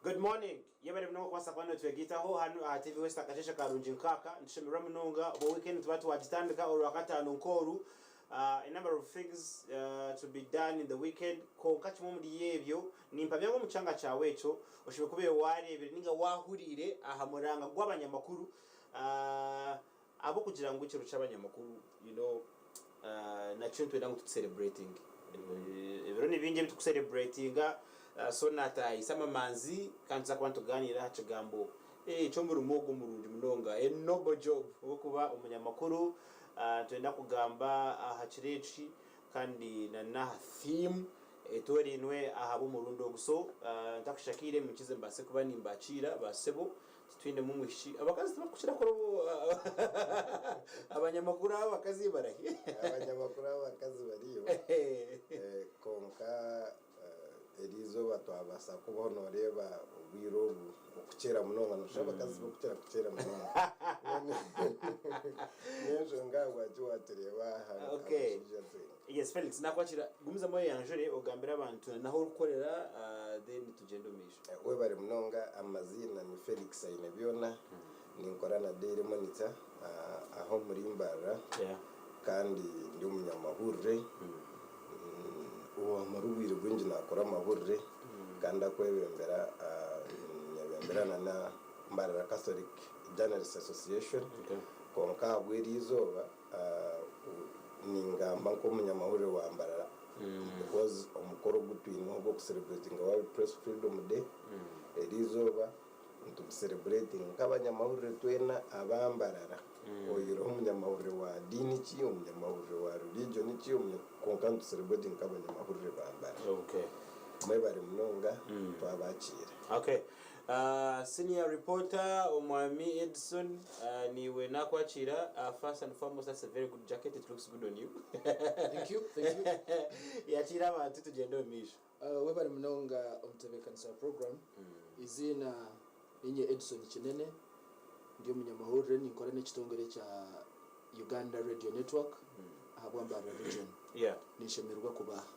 Good morning yebare munonga kubaasa kuba notwegaitaho hanu aha TV West akasheeshe karungi nkaaka nitushemererwa munonga obwo weekend nituba twagitandika orwakataano nk'oru a number of things to be done in the weekend kwonka kimwe omuri ebyo nimpamya ngu omu kyanga kyawe ekyo oshemereire kuba iwe wareebire ninga wahuriire aha muranga gw'abanyamakuru ahabw'okugira ngu ekiro ky'abanyamakuru you know nakyo nitwenda ngu tuki celebratinge. Ebiro ni bingi ebi turi kusereburetinga so naatahisa amamanzi kandi tuza kuba nitugaaniira aha kigambo eky'omurimo ogu omurungi munonga, a noble job ogw'okuba omunyamakuru. Nitwenda kugamba aha kiro eki kandi n'aha theme etoorainwe ahabw'omurundi ogu. So ntakushusha kaire munkize mbaase kuba nimbakiira baasebo. Titwinemu omwishiki. Abakazi tibakukira kukora abanyamakuru abakazi barahi? Abanyamakuru abakazi bariyo kwonka eriizooba twabaasa kubaho nooreeba obwire obu okukyera munonga nooshusha abakazi tibakukira kukyera munonga niyo nshonga ahabwaki waatureeba aha abashaija twenka. Yes Felix nakwakira gumizamu oyeyanjure ogambire abantu n'ahu orikukorera then tugyende omu maisho. Webare munonga, amaziina ni Felix Ainebyona, ninkora na Daily Monitor aha omuri Mbarara kandi ndi omunyamahurire owamara obwire bwingi nakora amahurire kandi akwebembera nyebembera na na Mbarara Catholic Journalists Association kwonka ahabw'eri izooba Ningamba nk'omunyamahurire wa Mbarara because omukoro ogu twineho ogw'oku celebratinga World Press Freedom Day eriizooba nitugu celebratinga nk'abanyamahurire twena aba Mbarara oyihireho omunyamahurire wa diini ki, omunyamahurire wa religion ki kwonka nitu celebratinga nk'abanyamahurire ba Mbarara. Mwebare munonga twabakiira. Okay. Senior reporter Omwami Edson niiwe nakwakiira first and foremost that's a very good jacket it looks good on you. Thank you, thank you. Yakiira abantu tugyende omu maisho. Webare munonga omutebeekanisa wa program. Eiziina ninye Edson Kinene, ndi omunyamahurire ninkora n'ekitongore kya Uganda Radio Network ahabwa Mbarara Region. Yeah. Ninshemererwa kuba aha.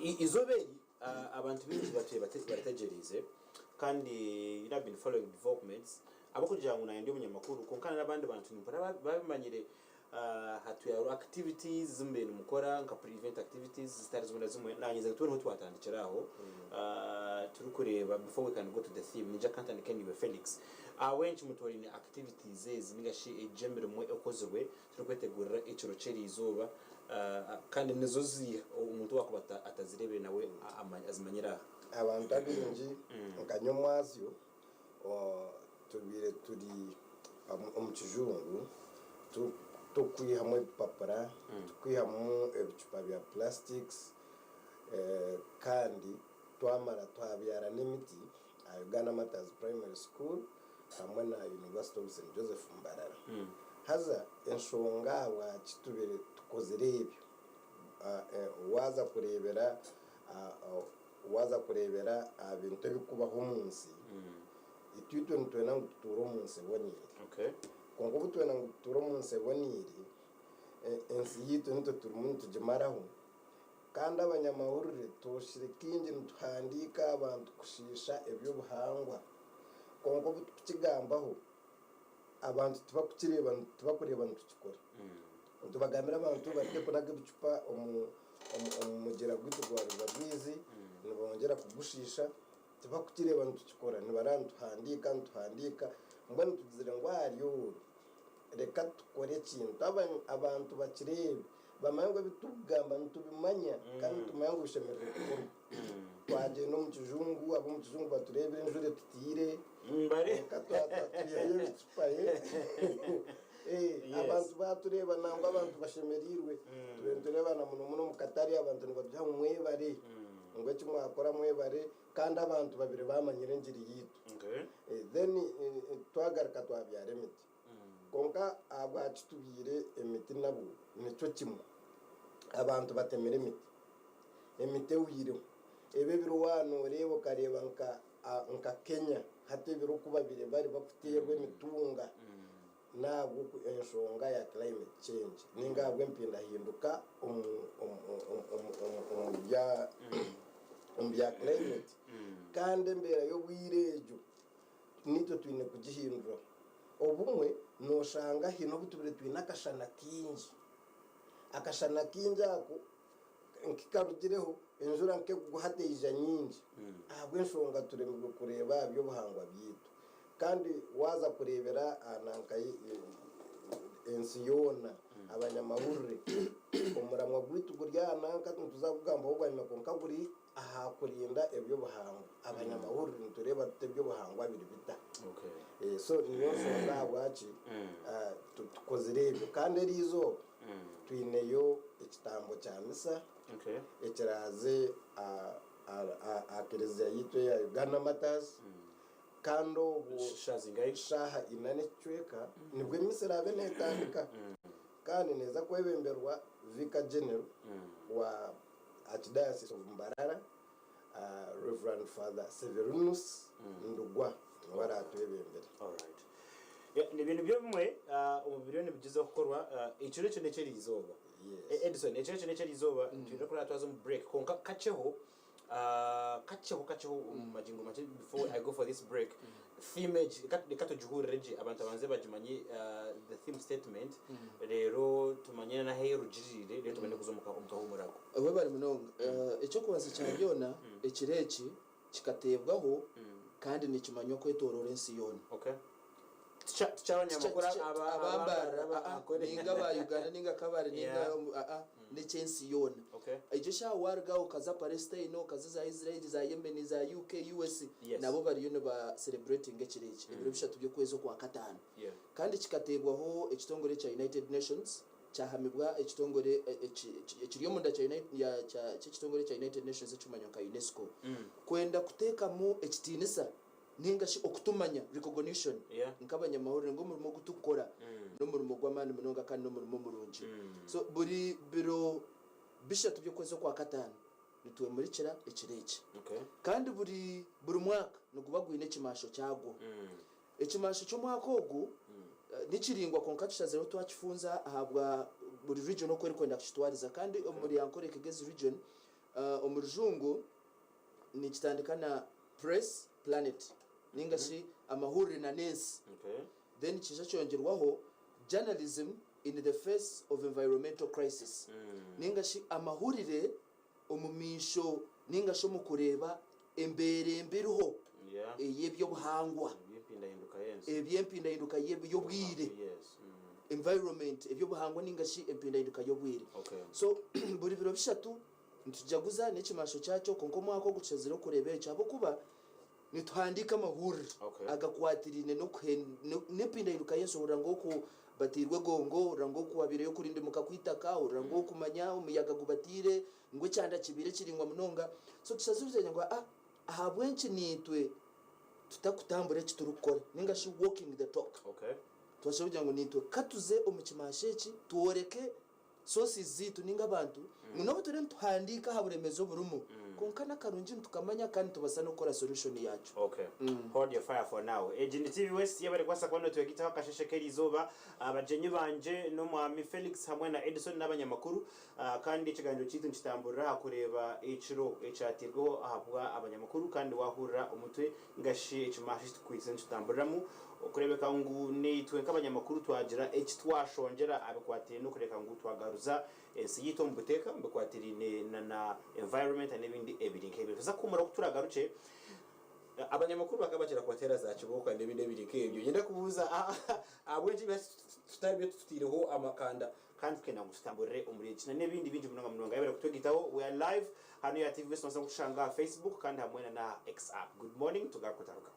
Eizooba eri Abantu baingi batwire bategyereize kandi you know I've been following developments ahabw'okugira ngu naanye ndi omunyamakuru kwonka n'abandi bantu nimpurira babimanyire hatwire hariho activities ezi mubaire nimukora nka pre event activities zitari zimwe na zimwe naanye nza tube niho twatandikira aho turikureeba before we can go to the theme niinyija kantandike naiwe Felix ahabw'enki mutooraine activities ezi ninga shi egyo emirimo ekozirwe Turikwetegurira ekiro ky'eriizooba kandi nizo ziiha omuntu owaakuba atazireebire nawe azimanyire aha. Abantu abaingi nka nyomwazyo tubaire turi omu kijungu turikwihamu ebipapura, turikwihamu ebicupa bya plastics kandi twamara twabyara n'emiti aha Uganda Martyrs Primary School hamwe na University of St Joseph Mbarara. Haza enshonga ahabwaki tubaire tukozire ebyo, waaza kureebera waaza kureebera aha bintu ebirikubaho omu nsi, itwe itwe nitwenda ngu tutuure omu nsi eboneire. Kwonka obu twenda ngu tutuure omu nsi eboneire, ensi yaitu nitwe turimu nitugimaraho. Kandi abanyamahurire twoshire kaingi nituhandiika aha bantu kushiisha eby'obuhangwa. Kwonka obu tukukigambaho, abantu tibakukireeba, tibakureeba nitukikora. Nitubagambira abantu bareke kunaga ebicupa omu omu mugyera gwaitu gwa Rubabwizi, nibongyera kugushiisha. Tibakukireeba nitukikora, nibaraba nituhandiika, nituhandiika, mbwenu tugizire ngu ahari oru reka tukore ekintu abantu bakireebe. Bamanye ngu ebi turikugamba nitubimanya kandi nitumanya ngu bishemereire kukorwa. Twagyenda omu kijungu, ab'omu kijungu batureebire enjura etutiire, kwonka twihayo ebicupa. Abantu baatureeba nangwa abantu bashemereirwe. Tubaire nitureeba na muno muno omu katare abantu nibatugira ngu mwebare, ngu eki mwakora mwebare kandi abantu babaire baamanyire engiri yaitu. Then twagaruka twabyara emiti. Kwonka ahabwaki tubyaire emiti nabwo nikyo kimwe. Abantu batemire emiti. Emiti ehwireho. Ebi ebiri waaba nooreeba okareeba nka nka Kenya hati ebiro oku babaire bari bakuteerwa emitunga n'ahabw'oku enshonga ya climate change ninga ahabw'empindahinduka omu omu omu omu omu bya. Omu bya climate kandi embeera y'obwire egyo naitwe twine kugihinduraho. Obumwe noshanga haine obu tubaire twine akashana kaingi, akashana kaingi ako nkikarugireho enjura nk'ekugwa hati eija nyingi ahabw'enshonga turemirwe kureeba aha by'obuhangwa byaitu. Kandi waaza kureebera aha nanka ensi yoona abanyamahurire omuramwa gwaitu guri aha nanka nituza kugugambaho bwanyima kwonka guri aha kurinda eby'obuhangwa. Abanyamahurire nitureeba tuta eby'obuhangwa biri bita? So niyo nshonga ahabwaki tukozire ebyo. Kandi eriizooba twineyo ekitambo kya misa ekiraaze aha kereziya yaitu eya Uganda Martyrs. Kandi obwo eshaaha ina n'ekicweka nibwo emisa eraabe neetandika, kandi neeza kwebemberwa Vicar General wa Archdiocese of Mbarara, Rev. Father Severinus Ndugwa niwe araatwebembere. Ni nibyo bimwe omu biriyo nibigyezaho kukorwa ekiro ekyo n'eky'eriizooba. Edson, ekiro ekyo n'eky'eriizooba nitwija kuraba twaza omu break kwonka kakyeho Kakyeho kakyeho omu magingo makye before I go for this break, theme egi reka tugihurire gye abantu babanze bagimanye the theme statement reero tumanye n'ahu erugiriire reero tubone kuza omu kahuumuro ako. Webare munonga. Eky'okubanza kya byona, ekiro eki kikateebwaho kandi nikimanywa kwetooroora ensi yoona. Okay. Tikyabanyamakuru aba Mbarara, ninga aba Uganda ninga Kabale ninga n'ekyensi yoona. Egyo eshaaha waruga aho okaza Palestine, okaza za Israel, za Yemen, za UK, US, nabo bariyo niba celebratinga ekiro eki, ebiro bishatu by'okwezi okwa kataano. Kandi kikateebwaho ekitongore ekya United Nations, kyahamibwa ekitongore ekiri omunda ky'ekitongore kya United Nations ekirikumanywa nka UNESCO, kwenda kuteekamu ekitiinisa Nainga shi okutumanya, recognition, nk'abanyamahurire ngu omurimo ogu turikukora n'omurimo gw'amaani munonga kandi n'omurimo murungi. So buri biro bishatu by'okwezi Okwakataano nitwemurikira ekiro eki. Kandi buri buri mwaka niguba gwine ekimaasho kyagwo. Ekimaasho ky'omwaka ogu ni kiraingwa kwonka tushazireho twakifunza ahabwa buri region oku erikwenda kukitwariza. Kandi omuri Ankole Kigezi region omu Rujungu nikitandika na Press, Planet ninga shi amahurire na n'ensi. Then kiija kyongyerwaho Journalism in the face of environmental crisis ninga shi amahurire omu maisho ninga shi omu kureeba embeera embi eriho ey'eby'obuhangwa, eby'empindahinduka y'obwire, environment, eby'obuhangwa ninga shi empindahinduka y'obwire. So buri biro bishatu Nitujaguza n'ekimaasho kyakyo, kwonka omwaka ogu tushazireho kureeba ekyo ahabw'okuba nituhandiika amahurire agakwatiraine n'empindahinduka y'ensi. Ohurira ngu oku bateirwe egongo, ohurira ngu oku habaireyo okurindimuka kw'eitaka, ohurira ngu oku manya omuyaga gubataire, ngu ekyanda kibaire kiraingwa munonga. So tushazireho kugira ngu ahabw'enki naitwe tutakutambura eki turikukora ninga shi walking the talk. Twashaho kugira ngu naitwe ka tuze omu kimaasho eki tworeke sources zaitu ninga abantu ngu nobu turiyo nituhandiika aha buremeezi oburimu kwonka nakarungi nitukamanya kandi nitubaasa nokukora solution yakyo. Ok hold your fire for now. Egi ni TV West yebare kubaasa kuba notwegitaho akasheshe k'erizooba. Abagyenyi bangye n'omwami Felix hamwe na Edson n'abanyamakuru kandi ekiganiro kyaitu nikitamburira aha kureeba ekiro ekyateirweho ahabwa abanyamakuru kandi wahurira omutwe Ninga shi ekimaasho eki tukwaitse nitutamburiramu, okureebeka ngu naitwe nk'abanyamakuru twagira eki twashongyera aha bikwatiraine n'okureebeka ngu twagaruza ensi yaitu omu buteeka omu bikwatiraine na na environment na n'ebindi ebiri nk'ebyo. Nituza kuhuumura ku turagarukye, abanyamakuru bakaba bakira kubateera za kibooko n'ebindi ebiri nk'ebyo. Niinyenda kubuuza ahabw'enki tutari byo tutaireho amakanda Kandi tukenda ngu tutamburire omuri eki na n'ebindi bingi munonga munonga. Yebare kutwegitaho. We are live hanu ya TV West nobaasa kutushanga aha Facebook kandi hamwe na n'aha X app. Good morning tugaruke otaruga.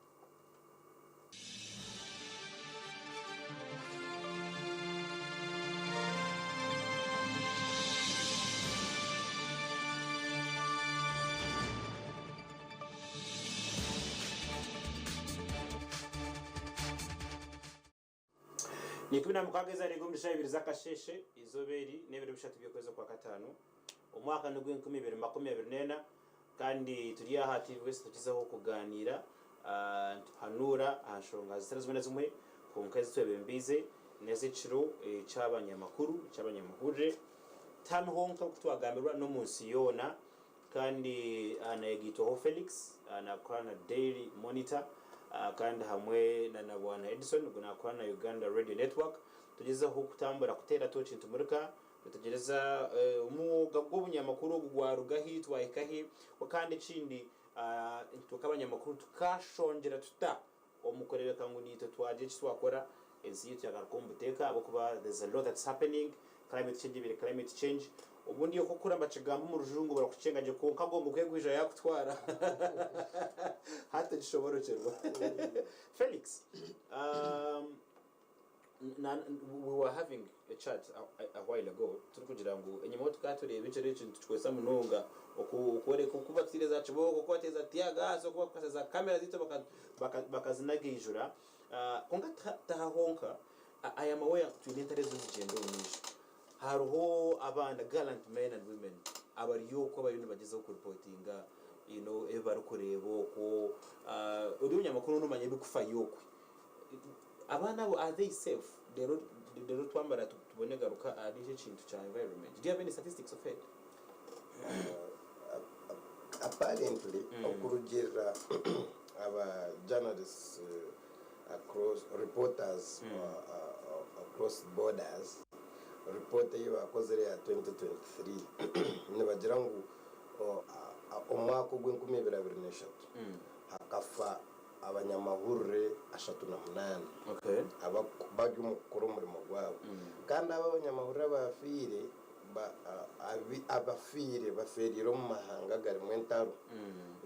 Ni 16 ez'arenga omuri shaaha ibiri z'akasheeshe eizooba eri n'ebiro bishatu by'okwezi Okwakataano, omwaka n'ogw'enkumi ibiri makumi abiri n'ena, kandi turi aha TV West tukizaho kugaaniira nituhanuura aha nshonga zitari zimwe na zimwe kwonka ezi twebembeize n'ez'ekiro ky'abanyamakuru, eky'abanyamahurire, tihanu honka nk'oku twagambirwa n'omu nsi yoona. Kandi nayegaitwaho Felix nakora na Daily Monitor kandi hamwe na na Bwana Edson ogu nakora na Uganda Radio Network. Tugyezeho kutambura kuteera tooki nitumurika nitutegyereza omwoga gw'obunyamakuru ogu gwaruga hi twahika hi kandi ekindi itwe nk'abanyamakuru tukashongyera tuta omu kureebeka ngu naitwe twagira eki twakora ensi yaitu yagaruka omu buteeka ahabw'okuba there's a lot that's happening, climate change ebaire climate change. Obundi oku okukura nibakigamba omu rujungu barakukyenga gye kwonka gongo ku erikwija yaakutwara hati tokishoborokyerwa. Felix, we were having a chat a while ago turikugira ngu enyima aho tukaba tureeba ekiro eki nitukikozesa munonga okworeka oku batuteire za kibooko, oku bateire za tear gas, oku bakukwasa za kamera zaitu bakazinagaijura. Kwonka tiha honka, I am aware twine entaro eziriyo nizigyenda omu maisho. Hariho abaana, gallant men and women, abari okwo abariyo nibagyezaho kuripotinga you know ebi barikureeba okwo. Ori omunyamakuru nomanya ebirikufayo okwe. Abaana abo are they safe? Reero reero twamara tubone garuka ahari eki ekintu kya environment. Do you have any statistics of head? Apparently okurugiirira aba journalists across reporters across borders report ei baakozire eya 2023 nibagira ngu omwaka ogw'enkumi ibiri abiri n'eshatu hakafa abanyamahurire 38 bari omu kukora omurimo gwabo. Kandi abo abanyamahurire abaafiire, abafiire bafeereire omu mahanga agarimu entaro,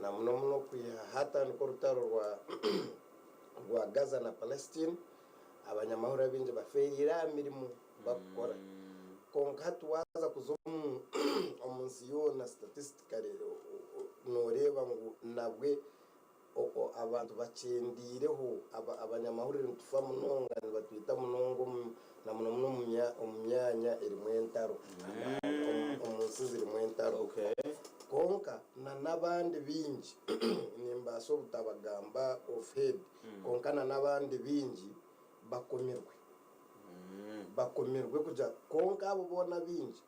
na muno muno okwiha haatandika orutaro rwa Gaza na Palestine, abanyamahurire abaingi bafeereire aha mirimo barikukora. Kwonka hati waaza kuza omu nsi yoona statistically nooreeba ngu nabwe Abantu bakyendiireho, abanyamahurire nitufa munonga, nibatwita munonga na muno muno omu myanya erimu entaro, omu nsi zirimu entaro. Kwonka na n'abandi baingi, nimbaasa obutabagamba off head, kwonka na n'abandi baingi bakomirwe, bakomirwe kugira, kwonka abo boona abaingi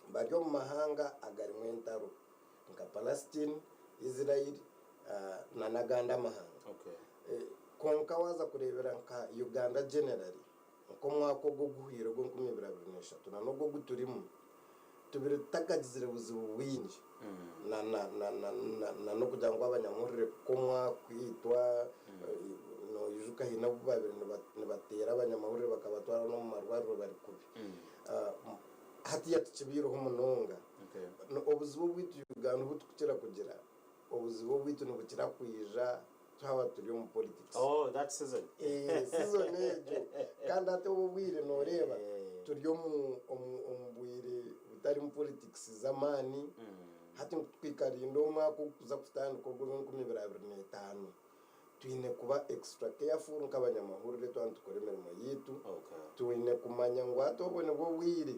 bari omu mahanga agarimu entaro nka Palestine, Israel na n'agandi amahanga. Kwonka waaza kureebera nka Uganda generally, nk'omwaka ogu oguhweire ogw'enkumi ibiri abiri n'eshatu na n'ogu ogu turimu, tubire tutakagizire buzibu bwingi na na na na na n'okugira ngu abanyamurire kukomwa, kwitwa, noijuka haine obu baabaire nibateera abanyamahurire bakabatwara n'omu marwariro bari kubi. Hatiiya tikibaireho munonga. Obuzibu obwaitu Uganda obu turikukira kugira, obuzibu obwaitu nibukira kwija twaba turi omu politics. Oh, that season. Season egyo. Kandi hati obu obwire nooreeba turi omu omu bwire butarimu politics z'amaani. Hati twikarinda omwaka ogurikuza kutandika ogw'enkumi ibiri abiri n'etaano. Twine kuba extra careful nk'abanyamahurire twaba nitukora emirimo yaitu. Twine kumanya ngu hati obu nibwo bwire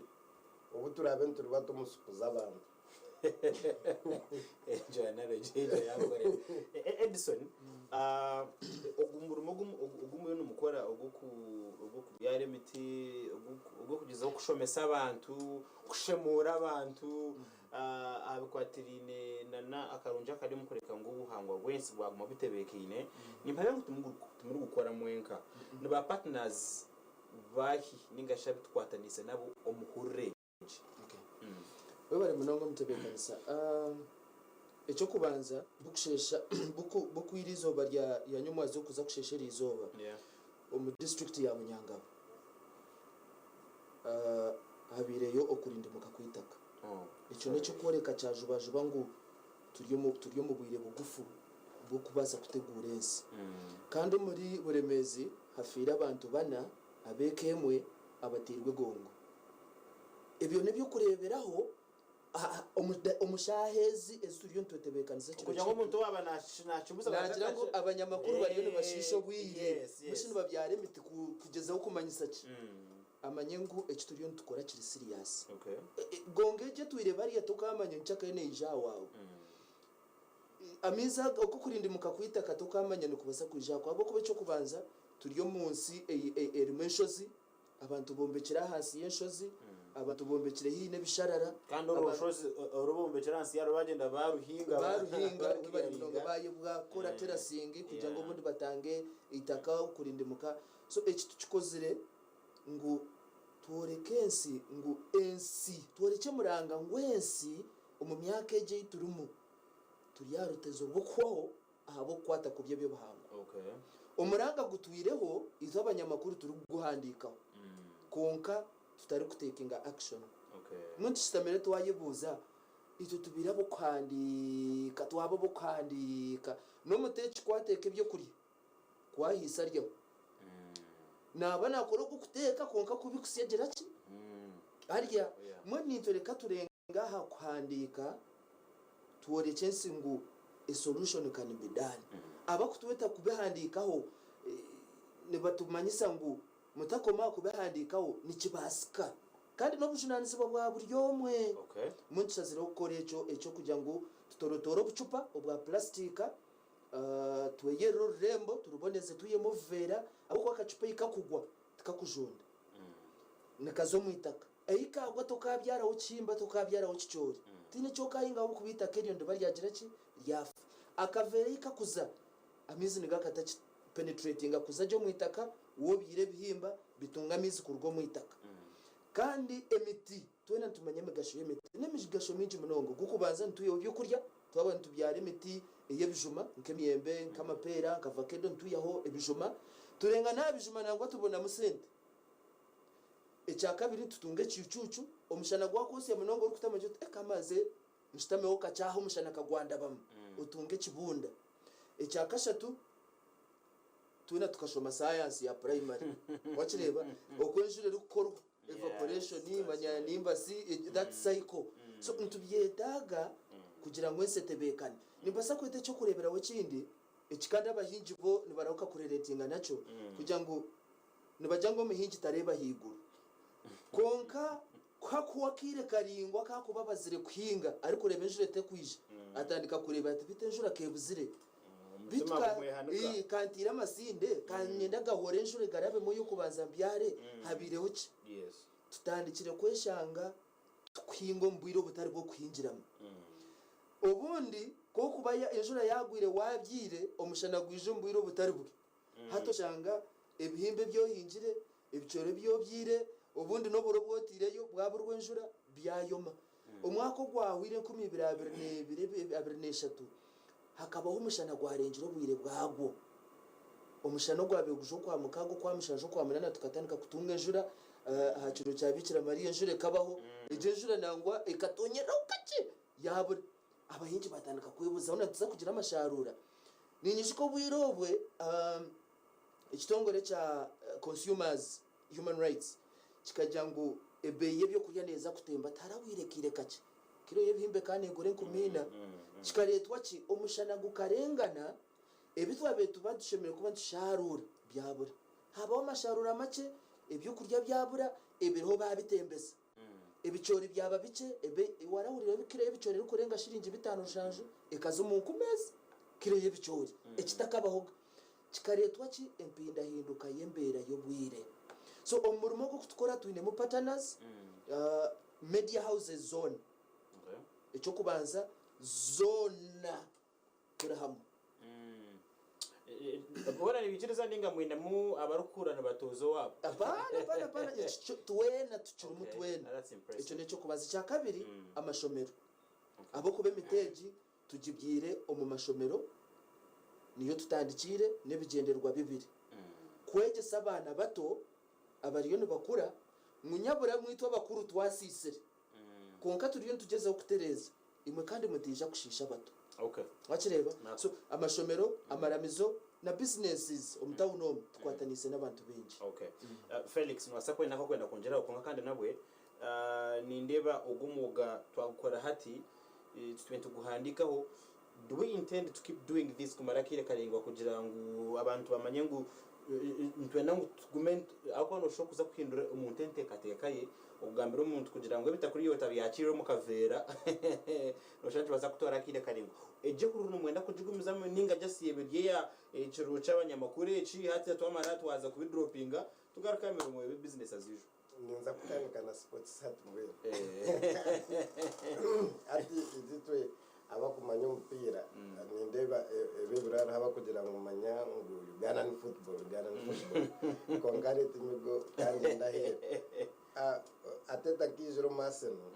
obu turaabe nituribata omu supu z'abantu. Egyo analogy egyo yankorera. Edison, ogu murimo ogu muriyo nimukora ogw'okubyara emiti, ogw'okugyezaho kushomesa abantu, kushemuura abantu aha bikwatiraine nana akarungi akari omu kureka ngu obuhangwa bw'ensi bwaguma butebeekaine, nimpamya ngu timurigukora mwenka. Ni ba partners baahi ninga shi abu tukwataniise nabo omu hurira egi? Okay. Webare munonga omutebeekanisa. Eky'okubanza, bukusheesha bukwire eizooba rya nyomwazyo kuza kusheesha eriizooba omu disiturikiti ya Bunyangabo habaireyo okurindimuka kw'eitaka. Ekyo n'eky'okworeka kya jubajuba ngu turi omu turi omu bwire bugufu bw'okubaasa kuteguura ensi. Kandi omuri Buremeezi hafiire abantu bana ab'eka emwe abateirwe egongo. Ebyo n'eby'okureeberaho omu shaaha ezi ezi turiyo nitwetebeekanisa ekiro Kugira ngu kyaitu. omuntu waaba nakibuza Naagira ngu abanyamakuru bariyo nibashiisha obwire, mbwenu shi nibabyara emiti kugyezaho kumanyisa ki? Amanye ngu eki turiyo nitukora kiri siriyasi. Gonga egi etwire bariya tokaamanya ngu kyakayo neija aha waawe. Amaizi aga oku okurindimuka kw'eitaka tokaamanya nikubaasa kwija aha kwawe ahabw'okuba eky'okubanza turi omu nsi erimu enshozi, abantu bombekire ahansi y'enshozi. Abantu bombekire haihi n'ebisharara. Kandi orwo rushozi oru bombekire ahansi yarwo bagyenda baruhinga. Baruhinga bari munonga bayebwa kukora terracing kugira ngu obundi batange eitaka okurindimuka. So eki tukikozire ngu tworeke ensi ngu ensi, tworekye muranga ngu ensi omu myaka egi ei turimu turi aha rutezo rw'okuhwaho ahabw'okukwata kubi eby'obuhangwa. Omuranga gutwireho itwe abanyamakuru turikuguhandiikaho kwonka tutarikutekinga action. Mbwenu tushutamire twayebuuza, itwe tubaire ab'okuhandiika, twaba ab'okuhandiika, n'omuteeki ku ateeka ebyokurya, ku ahaisa aryaho, naaba naakora ogw'okuteeka kwonka kubi kusya agira ki? Arya. Mbwenu naitwe reka turenge aha kuhandiika tworekye ensi ngu a solution can be done. Abakutweta kubihandiikaho nibatumanyisa ngu Mutakoma aha kubihandiikaho, nikibaasika. Kandi n'obujunaanizibwa bwa buri omwe. Mbwenu tushazireho kukora ekyo eky'okugira ngu tutorotoore obucupa obwa purasitika, tweyerere orurembo, turuboneze twihemu obuveera, ahabw'okuba akacupa ei kakugwa tikakujunda. Nikaza omu itaka. Ei kaagwa tokaabyaraho kihimba, tokaabyaraho kicoori. Tihaine eki okaahingaho ahabw'okuba eitaka eryo niriba ryagira ki? Ryafa. Akaveera ei kakuza, amaizi nigo akataki penetratinga kuza gye omu itaka, wobyire ebihimba bitunga amaizi kuruga omu itaka. Kandi emiti, twena nitumanya emigasho y'emiti. N'emigasho mingi munonga. Ogw'okubanza nitwihaho ebyokurya, twaba nitubyara emiti ey'ebijuma nk'emiyembe, nk'amapeera, nka vakedo nitwihaho ebijuma. Turenga n'aha bijuma nangwa tubonamu sente. Ekyakabiri nitutunga ekicuucu, omushana gwakwosya munonga orikutama ogira oti eka maze nshutameho kakye aha omushana kagwandabamu, otunga ekibunda. Ekyakashatu, twena tukashoma sayansi ya purayimari, wakireeba oku enjura erikukorwa, evaporation, manya nimbasi, that cycle. So nitubyetaaga kugira ngu ensi etebeekane. Nimbaasa kweta eky'okureeberaho ekindi, eki kandi abahingi bo nibarahuka kureretinga nakyo, kugira ngu nibagira ngu omuhingi tareeba ahaiguru. Kwonka Ku hakuhwa akaire karaingwa aku arikuba abazire kuhinga arikureeba enjura etekwija, atandika kureeba ati beitu enjura k'ebuzire. Beitu Omutima ka gumwehanika. ii kanteire amasinde, kanyenda gahore enjura egarabemu ey'okubanza mbyare, habaireho ki? Yes. Tutandikire kweshanga tukuhinga omu bwire obutari bw'okuhingiramu. Obundi ku okuba ya enjura yaagwire waabyaire, omushana gwija omu bwire obutari bwe. Hati oshanga ebihimba ebi ohingire, ebicoori ebi obyaire, obundi n'oburo obu otaireyo bwaburwa enjura byayoma. Omwaka ogwahweire 2022 23, hakabaho omushana gwarengire obwire bwagwo. Omushana ogwabaire gujwa Okwamukaaga, Okwamushanju, Okwamunaana tukatandika kutunga enjura aha kiro kya Biikira Mariya enjura ekabaho. Egyo enjura nangwa ekatonyeraho kakye yaabura. Abahingi baatandika kwebuuza hoona nituza kugira amasharuura? Ninyijuka obwire obwe ekitongore ekya Consumers Human Rights kikagira ngu ebeeyi y'ebyokurya neeza kutemba tiharahwire kaire kakye. Kiro y'ebihimba ekaba neegura enkumi ina. Kikareetwa ki? Omushana gukarengana, ebi twabaire tuba tushemereire kuba nitusharuura byabura. Haabaho amasharuura makye, ebyokurya byabura, ebiriho baabitembesa. Ebicoori byaba bikye, ebe warahurira obu kiro y'ebicoori erikurenga shiringi bitaano rushanju ekaza omu nkumi ezi kiro y'ebicoori ekitakabahoga. Kikareetwa ki? Empindahinduka y'embeera y'obwire. So omu murimo ogu okutukora twinemu partners, media houses zoona. Eky'okubanza zoona turi hamwe. Boona nibaikiriza ninga mwinemu abarikukura nibatuuza owaabo? Apaana, apaana, apaana, ekyo kyo twena tukirimu Okay, twena. that's impressive. Ekyo n'eky'okubanza. Ekyakabiri, amashomero. Ahabw'okuba emiti egi tugibyaire omu mashomero, niyo tutandikiire n'ebigyendererwa bibiri. Kwegyesa abaana bato abariyo nibakura ngu nyabura imwe itwe abakuru twasiisire. Kwonka turiyo nitugyezaho kutereeza imwe kandi mutaija kushiisha abato. Okay. Wakireeba? Nako. So amashomero, amaramizo na businesses omu town omu tukwataniise n'abantu baingi. Okay. Felix nobaasa kuba oine aku orikwenda kwongyeraho kwonka kandi nabwe nindeeba ogu omwoga twagukora hati tutube nituguhandiikaho Do we intend to keep doing this kumara akaire karaingwa kugira ngu abantu bamanye ngu nitwenda ngu tugume ahabw'okuba noshusha orikuza kuhindura omuntu enteekateeka ye, okugambira omuntu kugira ngu ebitakuri iwe otabyakiirira omu kaveera noshusha nikibaasa kutwara akaire karaingwa. Egi ehururu nimwenda kugigumizamu ninga just ebe eri eya ekiro ky'abanyamakuru eki hati twamara twaza kubidoropinga tugaruke aha mirimo ebe business as usual? Ninza kutandika na sports hati mbwenu. Hati itwe abakumanya omupiira, nindeeba ebi ebiro hariho abakugira ngu manya ngu Uganda ni football, Uganda ni football. Kwonka let me go kangyende aheeru. Arteta nkaijire omu Arsenal,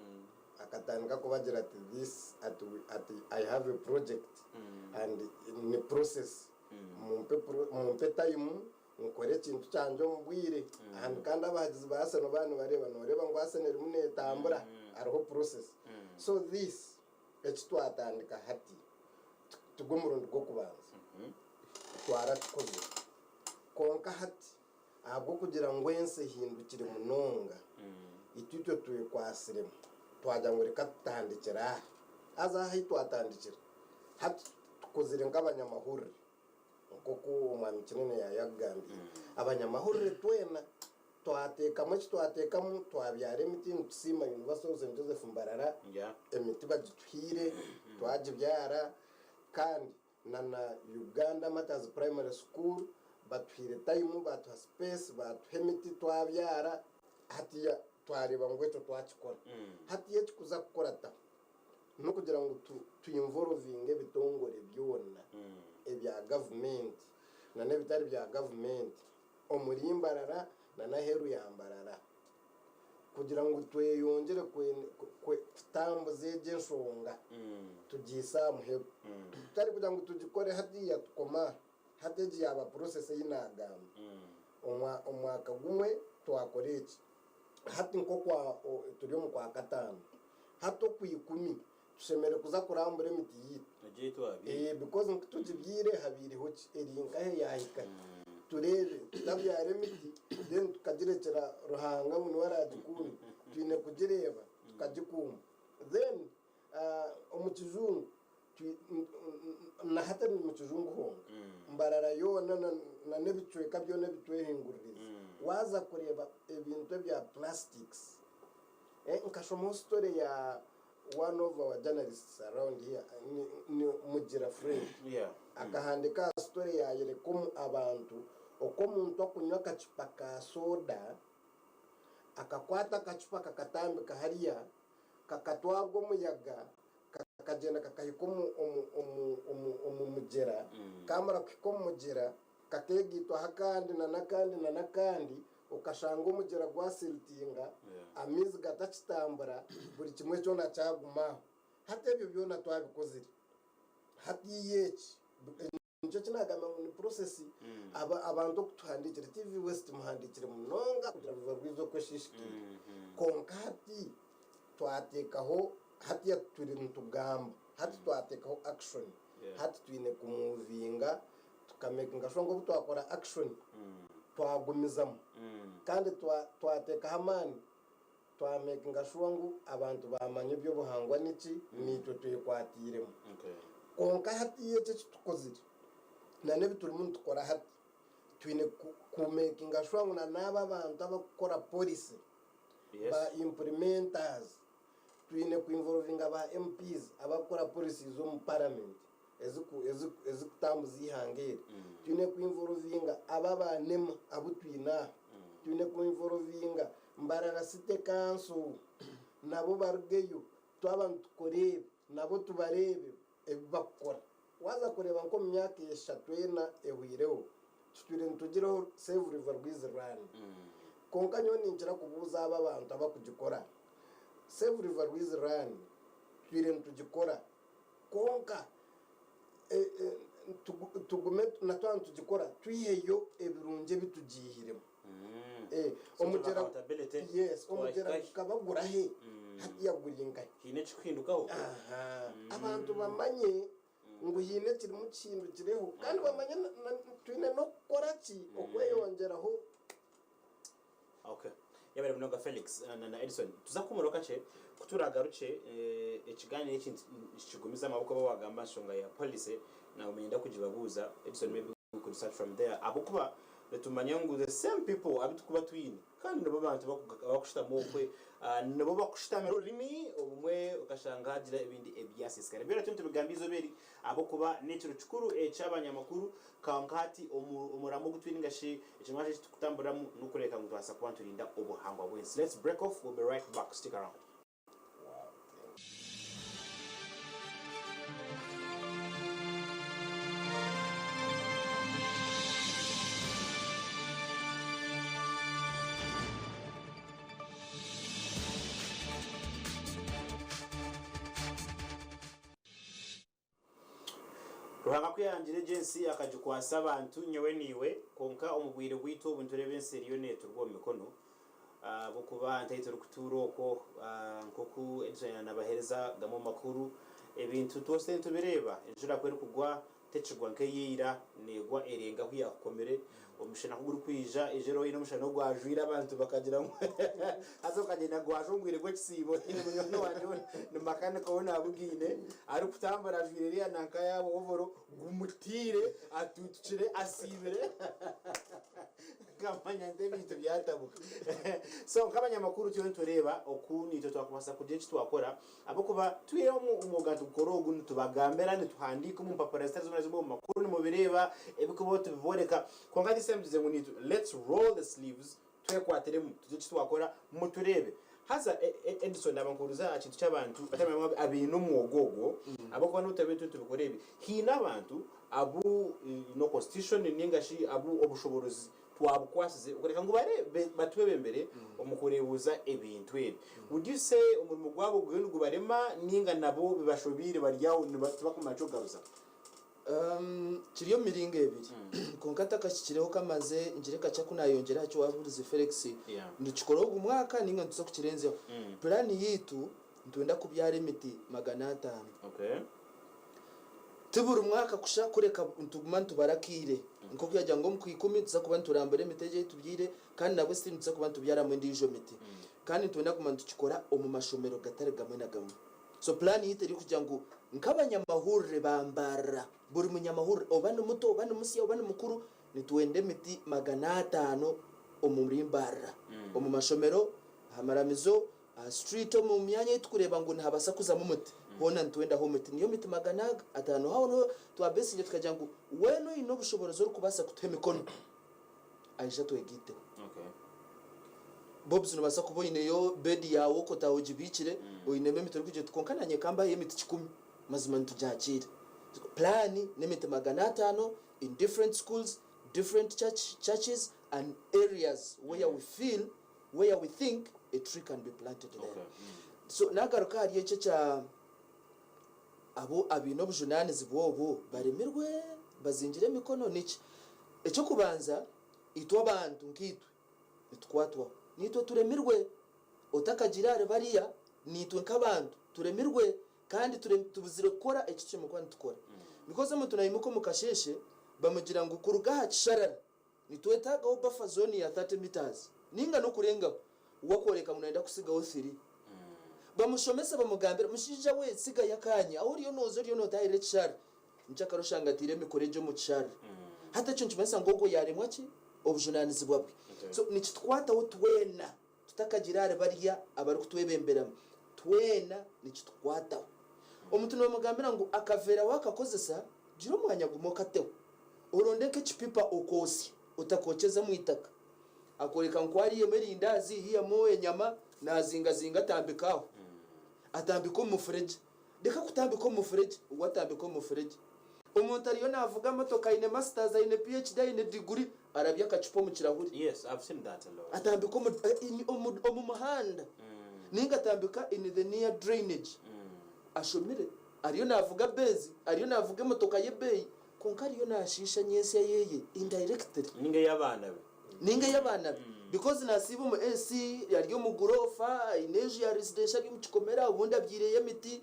akatandika kubagira ati this ati ati I have a project and ni process. Mumpe mumpe time Nkore ekintu kyangye omu bwire. And kandi abahagizi ba Arsenal baaba nibareeba, nooreeba ngu Arsenal erimu neetambura, hariho process. So this, eki twatandika hati, tigwo murundi gw'okubanza twarakikozire. Kwonka hati ahabw'okugira ngu ensi ehindukire munonga, itwe itwe twekwatsiremu twagira ngu reka tutandikire aha. Haza aha ahi twatandikire, hati tukozire nk'abanyamahurire. Nk'oku Omwami Kinene yaayakugambiire, abanyamahurire twena twateekamu eki twateekamu, twabyara emiti nitusiima University of Saint Joseph Mbarara, emiti bagituhaire twagibyara kandi na na Uganda Martyrs Primary School batuhaire time, baatuha space, baatuha emiti twabyara, hatiiya twareeba ngu ekyo twakikora. Hatiiya ekikuza kukurataho n'okugira ngu tu involvinge ebitongore byona ebya gavumenti na n'ebitari bya gavumenti omuri Mbarara na n'aheeru ya Mbarara kugira ngu tweyongyere kutambuza egyo enshonga tugiise aha muheru. Tutari kugira ngu tugikore hatiiya tukome aha, hati egi yaaba process ei naagamba. Omwaka gumwe twakora eki, hati nk'okwa turi omu Kwakataano, Hati Okwikumi tushemereire kuza kurambura emiti yaitu. Egyo ei twabyaire. Eh, because nku tugibyaire habaireho ki? Eri nkahe yaahika hi? Tureebe, tutabyara emiti then tukagirekyera Ruhanga ngu niwe araagikuume. Twine kugireeba tukagikuuma. Then omu kijungu twi- na hati omu kijungu honka, Mbarara yoona na na n'ebicweka byona ebitwehinguririize, waaza kureeba ebintu ebya plastics, Nkashomaho story ya one of our journalists around here ni Mugira Fred akahandika aha story yayereka abantu oku omuntu akunywa akacupa ka soda akakwata akacupa kakatambika hariya kakatwarwa omuyaga kakagyenda kakahika omu mugyera kamara kuhika omu mugyera Kakeegaitwaho akandi na n'akandi na n'akandi, okashanga omugyera gwasiritinga, amaizi gatakitambura, buri kimwe kyona kyaguma aho. Hati ebyo byona twabikozire. Hatiiya eki, nikyo eki naagamba ngu ni process, aba abantu okutuhandiikira, TV West muhandiikire munonga kugira ngu rwize oku eshiishikaire. Kwonka hati twateekaho, hatiiya turi nitugamba, hati twateekaho action, hati twine kumuvinga Tukamekinga sure ngu obu twakora action twagumizamu kandi twateekaho amaani twamekinga sure ngu abantu baamanya eby'obuhangwa niki naitwe twekwatiiremu. Kwonka hatiiya eki eki tukozire na n'ebi turimu nitukora hati twine kumekinga sure ngu na n'abo abantu abakukora policy ba implementers twine ku involvinga ba MPs abakukora policies omu parliament ezikutambuza eihanga eri. Twine ku involvinga abo aba nema abu twine aha. Twine ku involvinga Mbarara City Council nabo barugeyo twaba nitukora ebi nabo tubareebe ebi bakukora. Waaza kureeba nk'omu myaka eshatu ena ehweireho tutwire nitugiraho Save River Rwizi Run. Kwonka nyowe ninkira kubuuza abo abantu abakugikora, Save River Rwizi Run tutwire nitugikora Kwonka tugume na twaba nitugikora twiheyo ebirungi ebi tugiihiremu. Omugyera yes, omugyera gukaba gurahe hatiya guri nkahe? Haine ekirikuhindukaho? Aha, abantu bamanye ngu haine ekirimu kihindukireho kandi bamanye twine n'okukora ki okweyongyeraho. Okay. Yebare munonga Felix na Edson. Tuza kuhumuraho kakye, ku turagarukye ekiganiro eki nikigumizamu ahabw'okuba wagamba enshonga ya policy nawe niinyenda kugibabuuza. Edson maybe we could start from there ahabw'okuba Nitumanya ngu the same people abu turikuba twine kandi nibo bantu abakushutama okwe, nibo bakushutamira orurimi obumwe okashanga hagira ebindi ebyasiisikara. Byona turiyo nitubigamba eizooba eri ahabw'okuba n'ekiro kikuru eky'abanyamakuru kwonka hati omuramwa ogu twine ninga shi ekinywa eki turikutamburiramu n'okureebeka ngu tubaasa kuba niturinda obuhangwa bw'ensi. Let's break off, we'll be right back, stick around. Ruhanga ku yaahangire egi ensi akagikwasa abantu, nyowe naiwe, kwonka omu bwire bwaitu obu nitureeba ensi eriyo neeturwa omu mikono ahabw'okuba ntaitwe turikutuura okwo nk'oku Edson yaanabaheereza gamwe omu makuru, ebintu twose nitubireeba, enjura ku erikugwa tekigwa nk'eya ira, neegwa erenga ahu yaakukomire, omushana ku gurikwija, eizooba oine omushana ogwajwire abantu bakagira ngu haza okagyenda gwajwa omu bwire bw'ekisiibo haine munywani wangye we ni makanika ou naabugaine arikutambura ajwaire eriya nanka yaabo ovoro gumutiire atuutukire asiibire Nkamanya nti ebintu byatabuka. So nk'abanyamakuru turiyo nitureeba oku naitwe twakubaasa kugira eki twakora ahabw'okuba twine omwoga nitugukora ogu nitubagambira nituhandiika omu mpapura zitari zimwe na zimwe omu makuru nimubireeba ebirikubaho tubibooreka kwonka this time tugize ngu naitwe let's roll the sleeves twekwatiremu tugire eki twakora mutureebe. Haza Edson naaba nkubuurize aha kintu ky'abantu batari bamwe abaine omwoga ogwo ahabw'okuba n'obu turabe turiyo nitubikora ebi haine abantu abu no constitution ninga shi abu obushoborozi twabukwasize okureka ngu barebe batwebembere omu kurebuza ebintu ebi. Would you say omurimo gwabo guriyo nigubarema ninga nabo bibashobiire bari aho tibakumanya kyokugaruza? Kiri omu miringo ebiri. Kwonka ntakakikireho kamaze ngire kakye aku nayongyera aha ki waburize Felix. Nitukikora ogu mwaka ninga nituza kukirenzyaho? Puraani yaitu nitwenda kubyara emiti 500. Ti buri mwaka kusha kureka nituguma nitubara akaire. Nk'oku yaagira ngu omu Kwikumi nituza kuba niturambura emiti egi ei tubyaire kandi nabwo still nituza kuba nitubyaramu endiijo miti. Kandi nitwenda kuguma nitukikora omu mashomero gatari gamwe na gamwe. So puraani yaitu erikugira ngu nk'abanyamahurire ba Mbarara, buri munyamahurire oba ni muto oba ni musya oba ni mukuru, nitwenda emiti 500 omuri Mbarara, omu mashomero, aha maramizo, Aha street omu myanya ei tukureeba ngu nihabaasa kuzamu omuti, hoona nitwendaho omuti. Niyo miti 500. Aho niho twabeesinga tukagira ngu weena oine obushoboorozi orikubaasa kutuha emikono, aije atwegaiteho. Bobs nobaasa kuba oineyo bed yaawe okwo otaaha ogibiikire, oinemu emiti orikugira oti kwonka naanye ka mbaheyo emiti kikumi, mazima nitugyakiira. Puraani n'emiti 500 in different schools, different church, churches and areas where we feel where we think a tree can be planted there. Okay. So nagaruka ahari ekyo ekya abo abaine obujunanizibwa obu baremirwe bazingire emikono niki? Ekyokubanza itwe abantu nkaitwe nitukwatwaho naitwe turemirwe otakagira ahari bariya naitwe nkabantu turemirwe Kandi tubuzire kukora eki tushemereire kuba nitukora. Because omuntu naimuka omu kasheeshe bamugira ngu kuruga aha kisharara nitwetaagaho buffer zone ya 30 metres ninga n'okurengaho, we akworeka ngu nayenda kutsigaho thiri. Bamushomesa bamugambira, mushaija we tsigayo akaanya, ahu oriyo nooza oriyo nootahirira ekisharara. Nkyakare oshanga ataire emikoro egyo omu kisharara. Hati ekyo nikimanyisa ngu ogwo yaaremwa ki? Obujunaanizibwa bwe. So nikitukwataho twena. Tutakagira ahari barya abarikutwebemberamu, twena nikitukwataho. Omuntu noomugambira ngu akaveera waakakozesa, gira omwanya gumwe okateho. Oronde nk'ekipipa okootsye, otakookyeza omu itaka. Akooreka ngu ku ariihemu erindaazi, aihamu enyama, naazingazinga atambika aho. Atambika omu mufuregye. Reka kutambika omu mufuregye, we atambika omu mufuregye. Omuntu ariyo naavuga motoka aine masters, aine PhD, aine diguri, arabya akacupa omu kirahuri. Yes, I've seen that a lot. Atambika omu, in, omu, omu muhanda ninga atambika in the near drainage. Ashomire, ariyo naavuga Benz, ariyo naavuga emotoka y'ebeeyi, kwonka ariyo naashiisha nyentsya yeye indirectly. Ninga ey'abaana be. Ninga ey'abaana be. Because naasiiba omu AC, ari omu guroofa, aine enju ya residential ari omu kikomera, obundi abyaireyo emiti.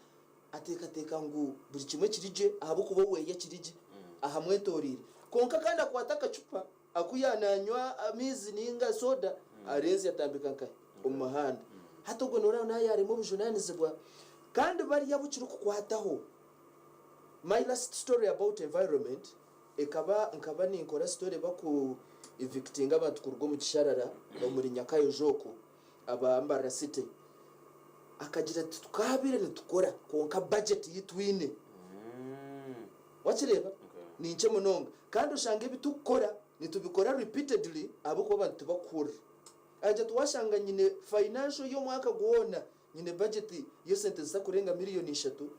Ateekateeka ngu buri kimwe kiri gye ahabw'okuba oweye kiri gye ahamwetoreire. Kwonka kandi akwata akacupa aku yaananywa amaizi nainga soda arenzya atambika nkahi? Omu muhanda. Hati ogwo nooreeba naaba yaaremwa obujunaanizibwa. Kandi bariya abu kirikukwataho, my last story about environment. Ekaba nkaba ninkora story baku evictinga abantu kuruga omu kisharara omuri Nyakayojo okwo aba Mbarara City. Akagira ati tukabaire nitukora kwonka budget ei twine wakireeba ni nkye munonga kandi oshanga ebi tukukora nitubikora repeatedly ahabw'okuba abantu tibakuhurira. Akagira ati washanga nyine financial y'omwaka gwona Nyine bajeti y'esente zitakurenga miriyoni ishatu,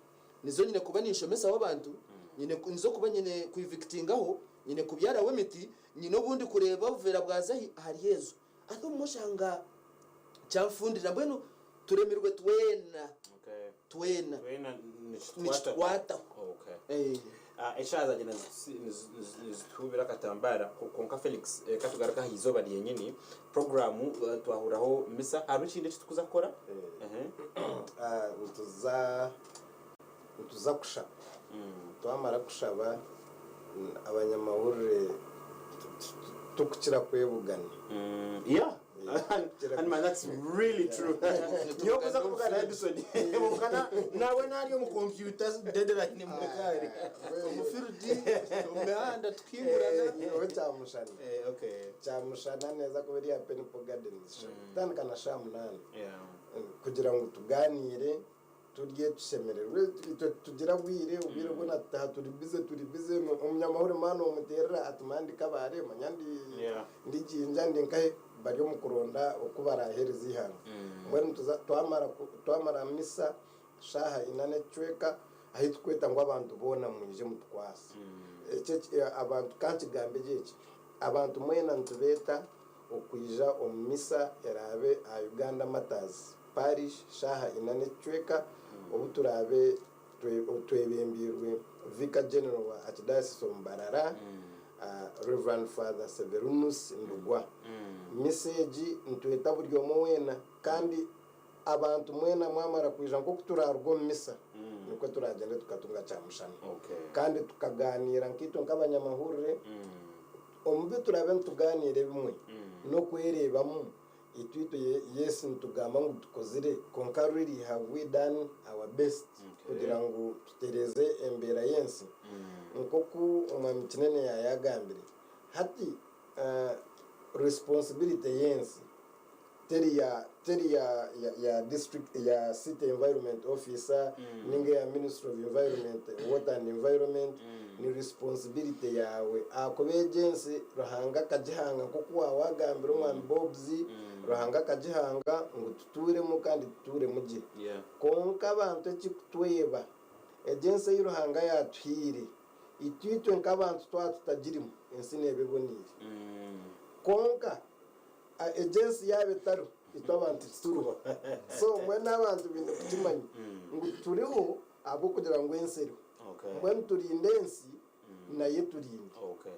nizo nyine kuba ninshomesaho abantu, nyine nizo kuba nyine kwivikitingaho, nyine kubyaraho emiti, nyine obundi kureeba obuveera bwaza hi ahari ezo. Ate obumwe oshanga kyanfundira mbwenu turemirwe twena, twena nikitukwataho. Eshaaha zagyenda nizituhubira akatambara kwonka Felix reka tugaruke aha izooba ryenyini puroguraamu twahuriraho misa hariho ekindi eki turikuza kukora? Nituza nituza kushaba twamara kushaba abanyamahurire titukukira kwebugana. Yeah. And man, that's really true. Nyowe kuza kuvuga na Edison, muvugana nawe nari omu computer deadline murekaari. Omu field, omu mihanda tukingurana. Nyowe kyamushana. Eh, okay. Kyamushana neza kuba eri aha Pennypaw Gardens. Kutandika na shaaha munaana. Yeah. Kugira ngu tugaaniire. Turye tushemererwe itwe titugira bwire obwire bwona tutaha turi busy turi busy omunyamahurire mani omuterera ati manya ndi Kabale manya ndi Yeah. ndi Jinja ndi nkahe bari omu kuronda oku barahereza eihanga mbwenu tuza twamara ku twamara misa shaaha ina n'ekicweka ahi tukweta ngu abantu boona mwije mutukwase eki eki abantu kankigambe gye eki abantu mwena nitubeeta okwija omu misa eraabe aha Uganda Martyrs Parish shaaha ina n'ekicweka obu turaabe twebembeirwe Vicar General wa Archdiocese of Mbarara, Rev. Father Severinus Ndugwa. Misa egi nitweta buri omwe weena kandi abantu mwena mwamara kwija nk'oku turaaruga omu misa nikwo turagyende tukatunga kyamushana kandi tukagaaniira nkaitwe nk'abanyamahurire omu bi turaabe nitugaaniira ebimwe n'okwereebamu Itwe yes nitugamba ngu tukozire kwonka really have we done our best kugira ngu tutereeze embeera y'ensi nk'oku omwami Kinene yayagambire hati responsibility y'ensi teri ya teri ya ya district ya city environment officer ninga eya ministry of environment water and environment ni responsibility yaawe ahakuba egi ensi Ruhanga akagihanga nk'oku waawagambire omwami Bobs, Ruhanga akagihanga ngu tutuuremu kandi tutuuremu gye. Kwonka abantu ekikutweba, egi ensi ei Ruhanga yaatuhaire, itwe itwe nk'abantu twaba tutagirimu, ensi neeba eboneire. Kwonka egi ensi yaaba etariho, itwe abantu tituriho. So mbwenu abantu baine kukimanya ngu turiho ahabw'okugira ngu ensi eriho. Mbwenu turinde ensi nayo eturinde. Okay.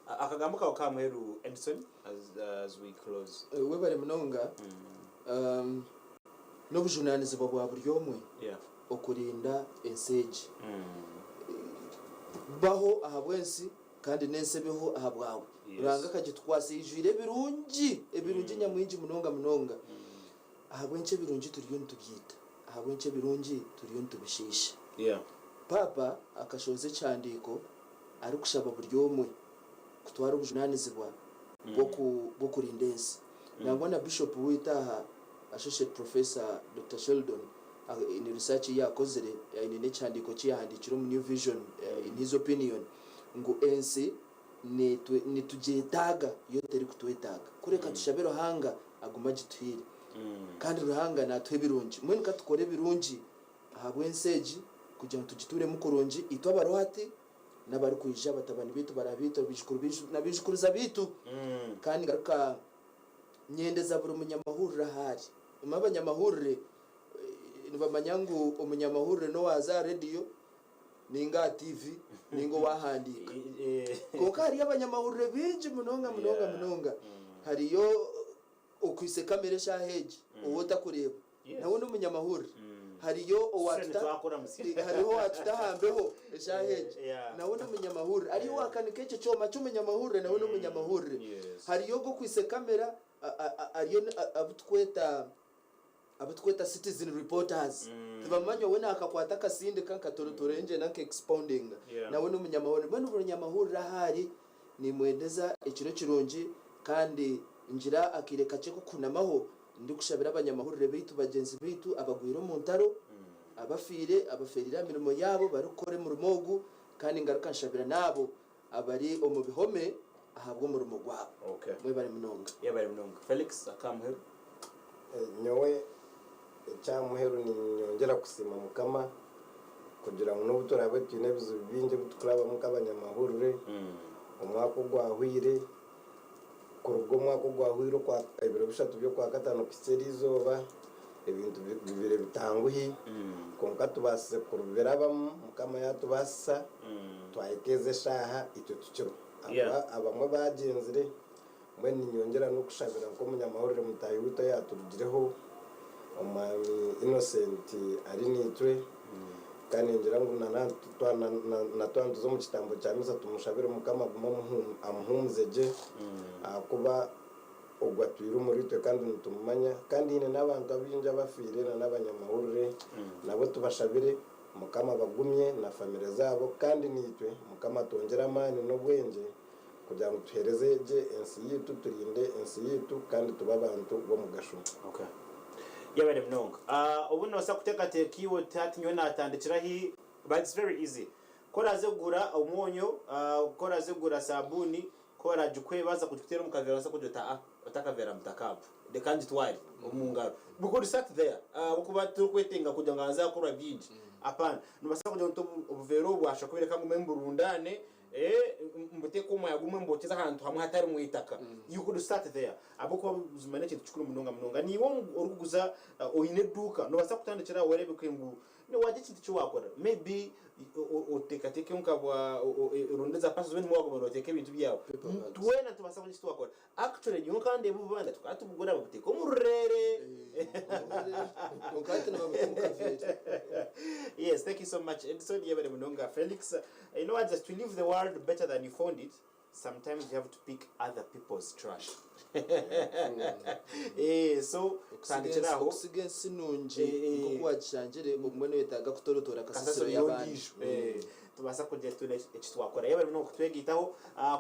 Akagambo kawe ka muheru Edson as, as we close. Webare munonga. N'obujunanizibwa bwa buri omwe Yeah. okurinda ensi egi. Baho ahabw'ensi kandi n'ensi ebeho ahabwawe. Yes. Ruhanga akagitukwasa eijwire ebirungi, ebirungi nyamwingi munonga munonga. Ahabw'enki ebirungi turiyo nitubyita? Ahabw'enki ebirungi turiyo nitubishiisha? Yeah. Paapa akashohoza ekihandiiko arikushaba buri omwe kutwara obujunaanizibwa bw'okurinda ensi. Nangwa na Bishopu waitu aha, Associate Professor Dokita Sheldon, in research ei yaakozire, aine n'ekihandiiko ki yaahandiikire omu New Vision in his opinion, ngu ensi nitugyetaaga yo terikutwetaaga. Kureka tushabe Ruhanga agume agituhaire. Kandi Ruhanga naatuha ebirungi. Mbwenu ka tukore ebirungi ahabw'ensi egi kugira ngu tugituuremu kurungi itwe abariho hati n'abarikwija, batabani baitu, barara baitu, abaijukuru baitu na baijukuruza baitu. Kandi ngaruka nyendeza buri munyamahurire ahu ari. Omanye abanyamahurire nibamanya ngu omunyamahurire n'owaaza aha rediyo ninga aha TV ninga owaahandiika. Kwonka hariyo abanyamahurire baingi munonga munonga munonga. Hariyo Okwaitse kamera eshaaha egi ou otakureeba nawe n'omunyamahurire. Hariyo owaatuta hariho owaatuta aha mbeho eshaaha egi nawe n'omunyamahurire. Hariyo owaakanika ekyo kyoma ky'omunyamahurire nawe n'omunyamahurire. Hariyo ogwo okwaitse kamera ariyo abu tukweta. Abu tukweta citizen reporters tibamanya we nakakwata akasindika nkatorotora ngyenda nka expoundinga nawe n'omunyamahurire. Mbwenu buri munyamahurire ahu ari nimwendeza ekiro kirungi kandi ngira akaire kakye k'okuhunamaho ndikushabira abanyamahurire baitu bagyenzi baitu abagwire omu ntaro, abafiire, abafeereire aha mirimo yaabo barikukora omurimo ogu kandi ngaruka nshabira n'abo abari omu bihome ahabw'omurimo gwabo. Okay. Mwebare munonga. Yebare munonga. Felix Akamuheru. Nyowe ekyamuheru ninyongyera kusiima Mukama kugira ngu n'obu turaabe twine ebizibu bingi ebi turikurabamu nk'abanyamahurire, omwaka ogwahweire, kuruga omwaka ogwahweire okwa ebiro bishatu by'okwakataano kuhitsya eriizooba, ebintu bibaire bitanguhi, kwonka tubaasize kubirabamu Mukama yaatubaasisa twahika ezi eshaaha itwe tukiriho. Ahakuba abamwe baagyenzire, mbwenu niinyongyera n'okushabira nk'omunyamahurire mutaahi waitu ayaaturugireho, Omwami Innocent Arinaitwe, kandi ningira ngu na twaba nituza omu kitambo kya misa tumushabire Mukama agume amuhuumuze gye ahakuba Ogwo atwire omuriitwe kandi nitumumanya. Kandi haine n'abantu abaingi abafiire na n'abanyamahurire nabo tubashabire Mukama abagumye na famire zaabo kandi naitwe Mukama atwongyere amaani n'obwengye kugira ngu tuheereze gye ensi yaitu, turinde ensi yaitu kandi tube abantu b'omugasho. Okay. Yebare munonga. Obu noobaasa kuteekateeka iwe oti hati nyowe naatandikira hi? But it's very easy. Ku oraaze kugura omwonyo, ku oraaze kugura saabuuni, Ku oraagikuhe baaza kugikuteera omu kaveera noobaasa kugira oti aa oti akaveera mutakaampa reka ngitware omu ngaro. We could start there ahabw'okuba titurikwetenga kugira ngu habanze hakorwa bingi. Apana. Noobaasa kugira oti obuveera obu bwashusha kubi reka ngume mburundaane mbuteeke omu mwanya gumwe mbwokyeze ahantu hamwe hatarimu eitaka. You could start there ahabw'okuba buzima n'ekintu kikuru munonga munonga. Naiwe orikuguza oine eduuka noobaasa kutandikira aho oreebeke ngu Wagira ekintu eki wakora may be oteekateeke nka bwa oronde za parcels obe nimwo waguma noteeka ebintu byawe. Paper bags. Twena nitubaasa kugira eki twakora. Actually nyowe nka ndeeba obubanda tukaba tubugura babuteeka omu rurere. Kwonka hati nibabuta omu kaveera. Yes, thank you so much Edson, yebare munonga Felix. You know what, just to leave the world better than you found it, sometimes you have to pick other people's trash eh so tandikira aho. Okusiga ensi nungi nk'oku wagishangire obumwe noyetaaga kutorotoora kasasiro kasasiro y'abandi. y'ondiijo eh tubaasa kugira twine eki twakora. Yebare munonga kutwegaitaho.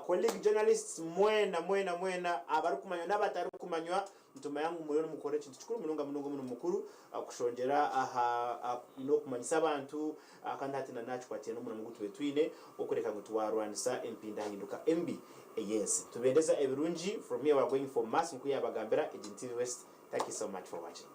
Colleague journalists mwena mwena mwena abarikumanywa n'abatarikumanywa Nitumanya ngu muriyo nimukora ekintu kikuru munonga munonga omurimo mukuru kushongyera aha n'okumanyisa abantu kandi hati na nakikwatiraine n'omurimo ogu tubaire twine ogw'okworeka ngu twarwanisa empindahinduka embi ey'ensi. Nitubendeza ebirungi from here we are going for mass nkoku yabagambira egi ni TV West thank you so much for watching.